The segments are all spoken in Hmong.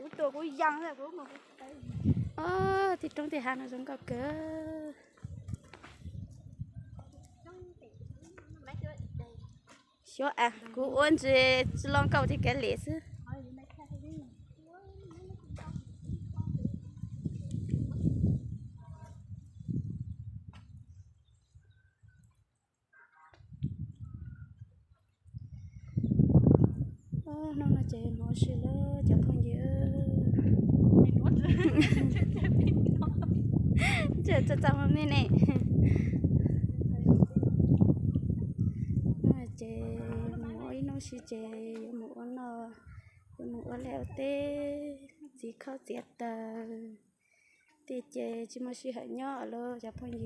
Kuv tua kuv ya. Ob, tej roob tej hav no zoo nkauj kawg. Xyov a, kuv ua ntsis tsis los nkauj ces kav liam xwb. Hnub no ces mus ua si lawm cov phooj ywg. Txaj txaj muag me ne. Ces mus ua ib hnub si ces yuav mus ua noj, yuav mus ua liaj ua teb, txiav khaub txiav taws. Tej ces tsis muaj sij hawm nyob lawm cov phooj ywg.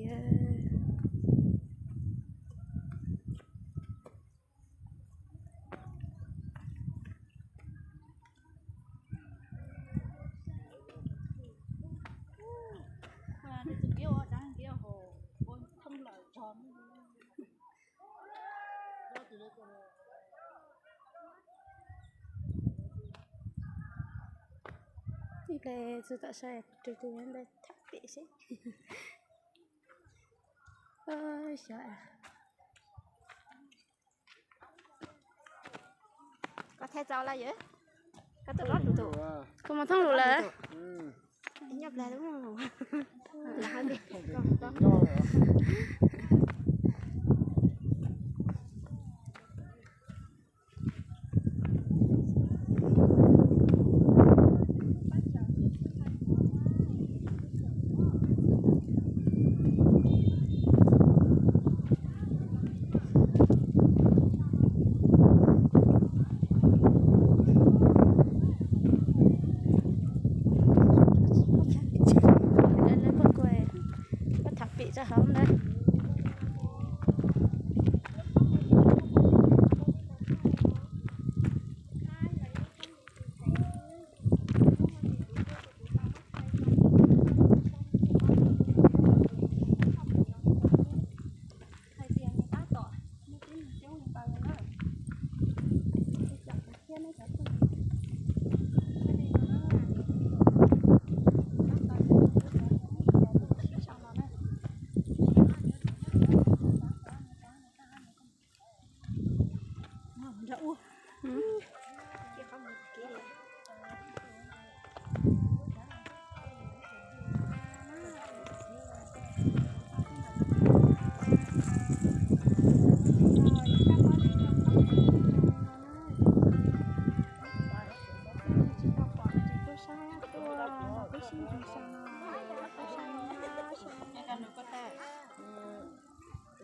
Ib pliag txog tom sab, tus tus ntawd tham pem seb. Xyov, koj thaij tau lawm yom? Koj tuaj, koj mus thoob lus lawm. Nyob plag lub. Tham pem rau hauv ntawd.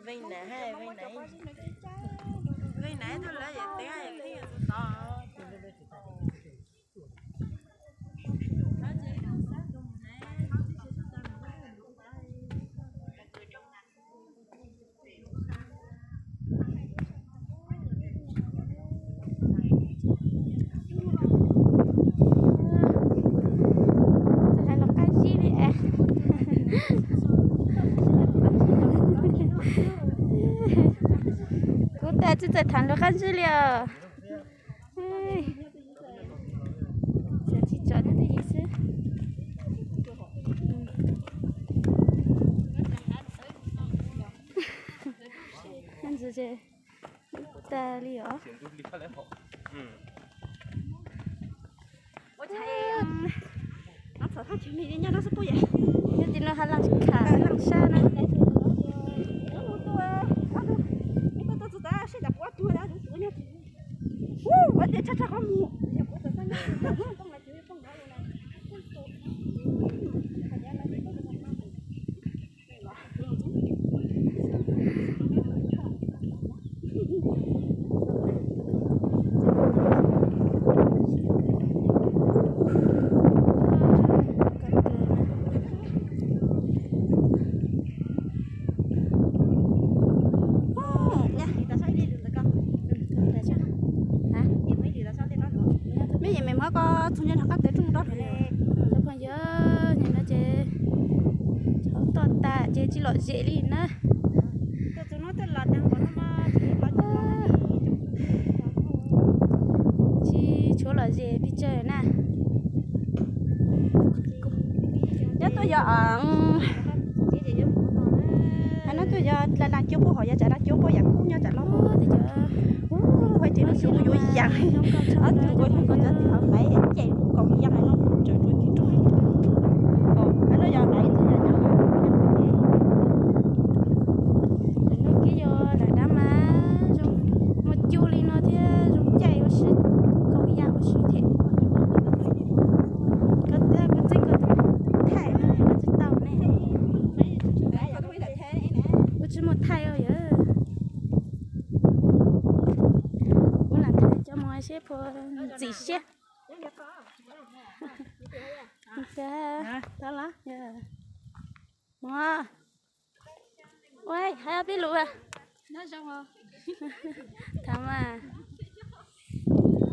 Veej nav, veej nav, veej nav tuaj lawm yam teeb yam pheej tod. Txawm hais los qab zib li es. Kuv tas tsis txawm tham los qab zib li os. Tsis tsom nyob twj ywm xwb. Ntxim tas li os. Nyob tim no ha laj kham sab na. Mej yam mej muab koj txug nyob nrog qab tawv rooj rau. Cov phooj ywg, nim no ces tsaus toj tas ces tsis lom zem li na. Tsis tshuav lom zem pes tsawg na. Yog, hais no tuaj yog dlaab cuab puab hov yog tsam dlaab cuab puab yam kub nyob tsam loj. Hais tias lub xyoo yuav yaam, ob tug nkaus xyoo nkaus cov tim hov laiv caij lub kaus yaam no kuj tsaws rua tim rua. Hais no yog laiv ntxwg yog nyob. Tam no kiag yog lam dab mas zoo, muaj cua li no thiab zoo caij ua si, kaus yaam ua si thiab. Koj txeeb koj tus thaij no koj tsis tau ne. Kuv tsis muaj thaij os yawg. Kuv lam thaij cov mus seb puas ntxim siab. Mus, ua hais peb lus. Tham mas,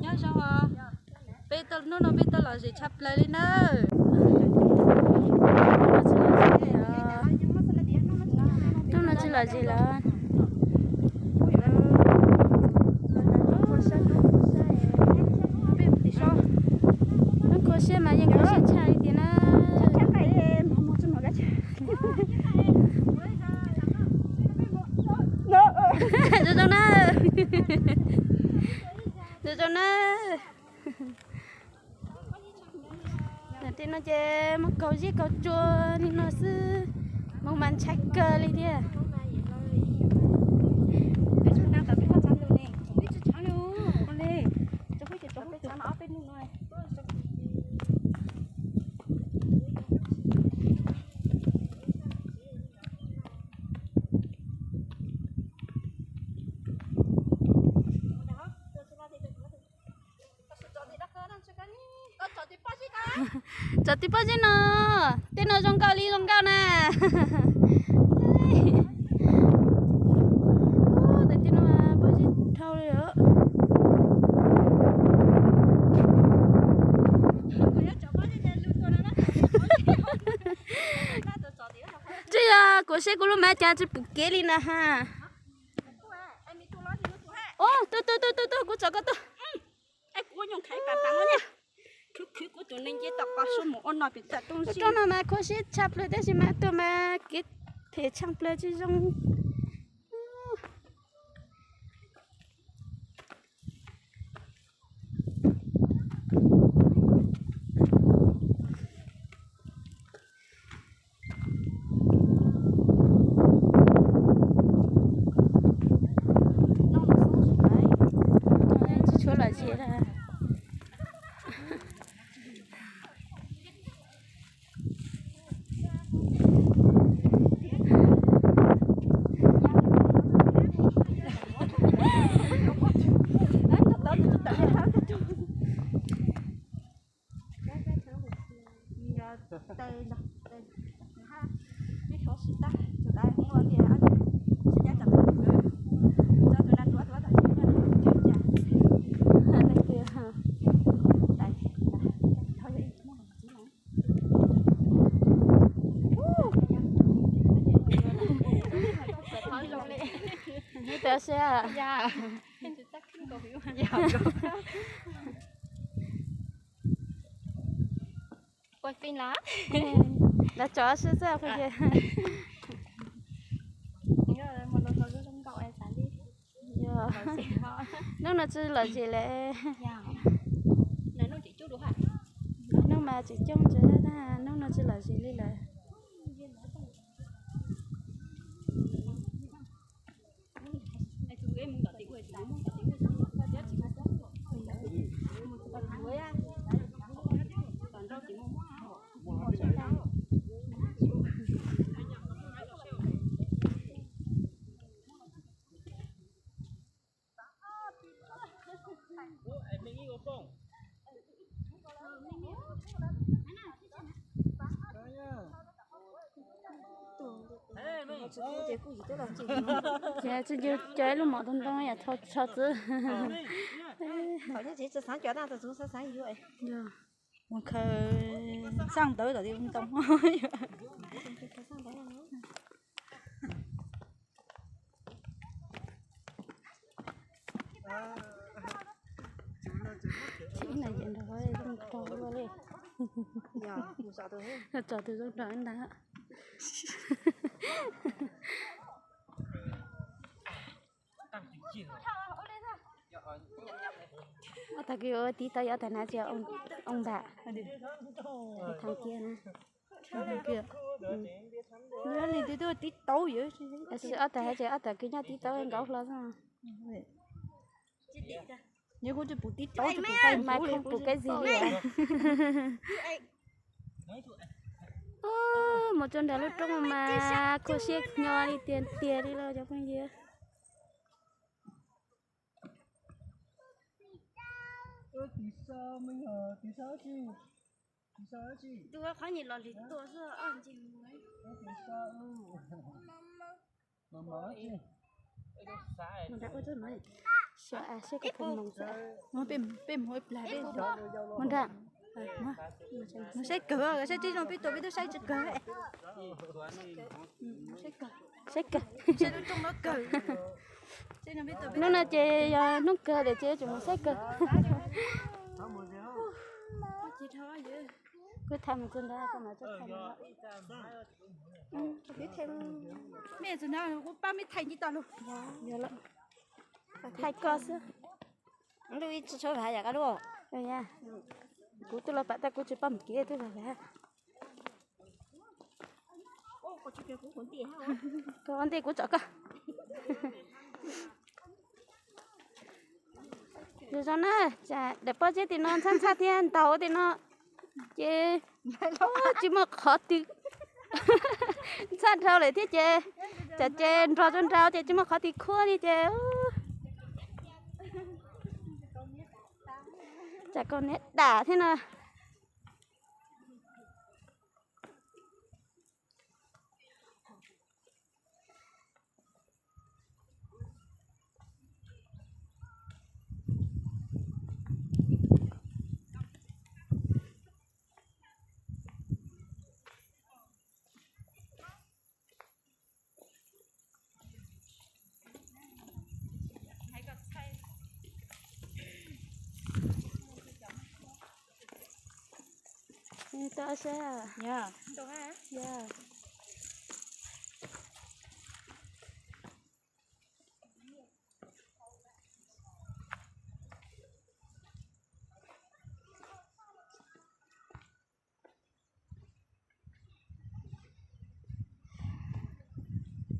nyob zoo os. Peb hnub no peb tau lom zem tshaj plaws li nawb. Hnub no tsis lom zem lawm. Hnub khuv siab mas yeej khuv siab tshaj li tiag na. Zoo zoo na. Zoo zoo na. Tej no ces muab kaus zeb kaus tsua li no xwb, mus mas ntshai kawg li thiab. Tsom tim pob zeb no, tej no zoo nkauj li zoo nkauj na. Tej no pob zeb dhau li os. Twb yog kuv saib kuv lub map cas tsis pum kev li na ha. Ub, tuaj tuaj tuaj tuaj, kuv tsom koj tuaj. Roob no mas khuv siab tshaj plaws tab sis mas tuaj mas kev phem tshaj plaws tsis zoo. Tsis tshua lom zem. Neb tau siab. Lawv tso sib txaj phooj ywg. Hnub no tsis lom zem lawm. Hnub mas tseem coob ntawd, hnub no tsis lom zem li lawm. Ces tsis yog cov ib lub mom ntoo ntoo yam tho txwv. Thaum nyob tsev tsis xaav cov na, txhua txhua xaav yuav. Mus khaws xaj ntawv tom ti ntoo. Ib na ces nrog zoo nraug luaj li. Tso tus zoo nraug ntag. Ob tag kis ua tib tau, ob tag na tsis oo npam. Thas kiag na. Li twb tib taub, ob tag ces ob tag kis nyob tib taub nkaus hlo xwb. Nyob kuv tsis pum tib taub, tsis pum fais, mas pum kab zis li. Mus txog nram lub roob mas kho siab nyo li tiag tiag li los cov phooj ywg. Mus nrag. Mus saib kawg, saib tib zoo peb tua peb twb saib tsis kawg. Saib kawg. Hnub no ces yog hnub kawg lawm ces tseem mus saib kawg. Kuv tham mus txog ntawd, mej txog ntawd kuv pab mej thaij ntsis tau lug. Thaij koj xwb. Kuv twb los pam tag, kuv tsis pom kev twb los. Koj ua ntej kuv tsom koj. Zoo zoo na, daim pob zeb tim no ntxhab ntxhab thiab ntaus tim no, ces tsis muaj qhov twg, ntxhab dhau lawm thiab ces tsam ces nrog rau nrau ces tsis muaj qhov twg khuab li ces tsam kaus hniav dam thiab no.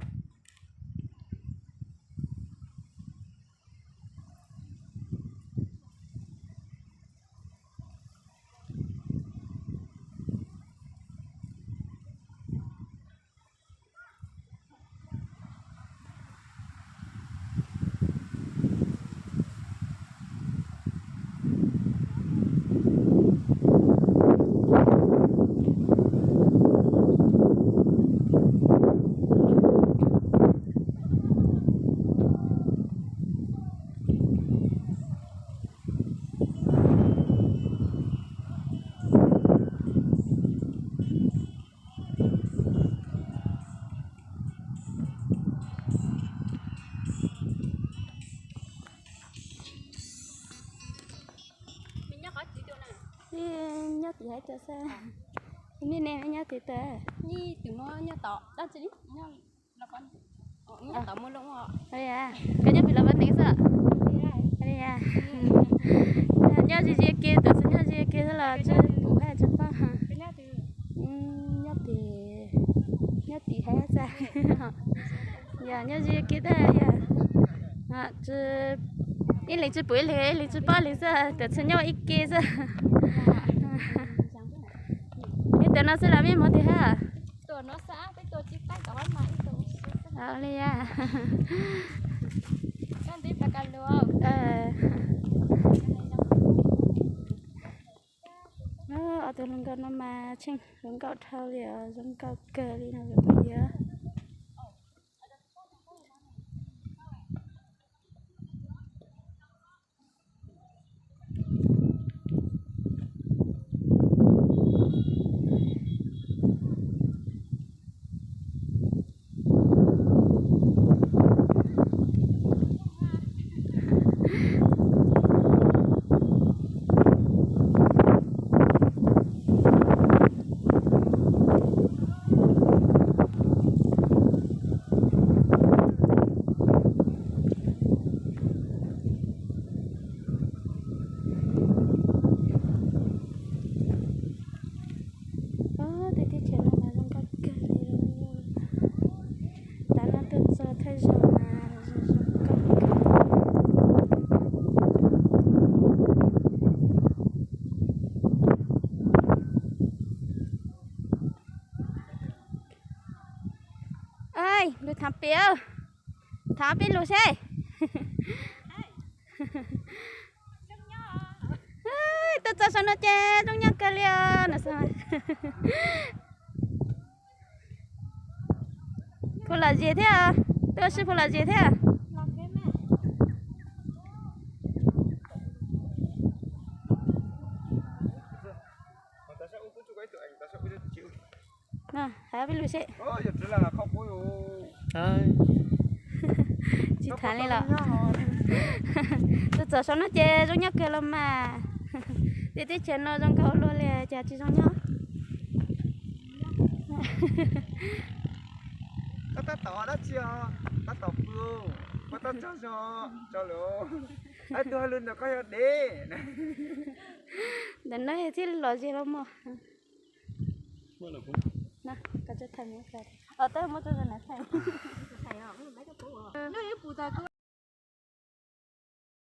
Tau saib. Nyob tim hav cov xwb. Nej ne nyob tim twg? Koj nyob pem Los Pas Teev xwb? Nyob ze ze kiag, tab sis nyob ze ze kiag xwb los tsis pum hab tsis paub. Nyob tim, nyob tim hav xwb. Yog nyob ze ze kiag tab yog ib leeg tsis pum ib leeg, ib leeg tsis paub ib leeg xwb, tam txhua nyob ua ib ke xwb. Nyob tim no xwb los mej mus tim hab? Li yog. Ob tug hluas nkauj no mas tsheej hluas nkauj dhau li os, zoo nkauj kawg li no os phooj ywg. Lug tham pem, tham peb lug seb. Tuaj txog saum no ces zoo nyob kawg li os. Phu Lam Zes thiab, tuaj ua si Phu Lam Zes thiab. Hais peb lug seb. Tsis tham li los. Tuaj txog saum no ces zoo nyob kawg los mas. Tej teb chaws no zoo nkauj ua luaj li cas tsis zoo nyob. Koj tab tom dab tsi os? Tab tom pw, koj tab tsaug zog tso lawm. Ib tug hais lus ntawm koj yog dev. Ntawm no thiaj los zes los mog.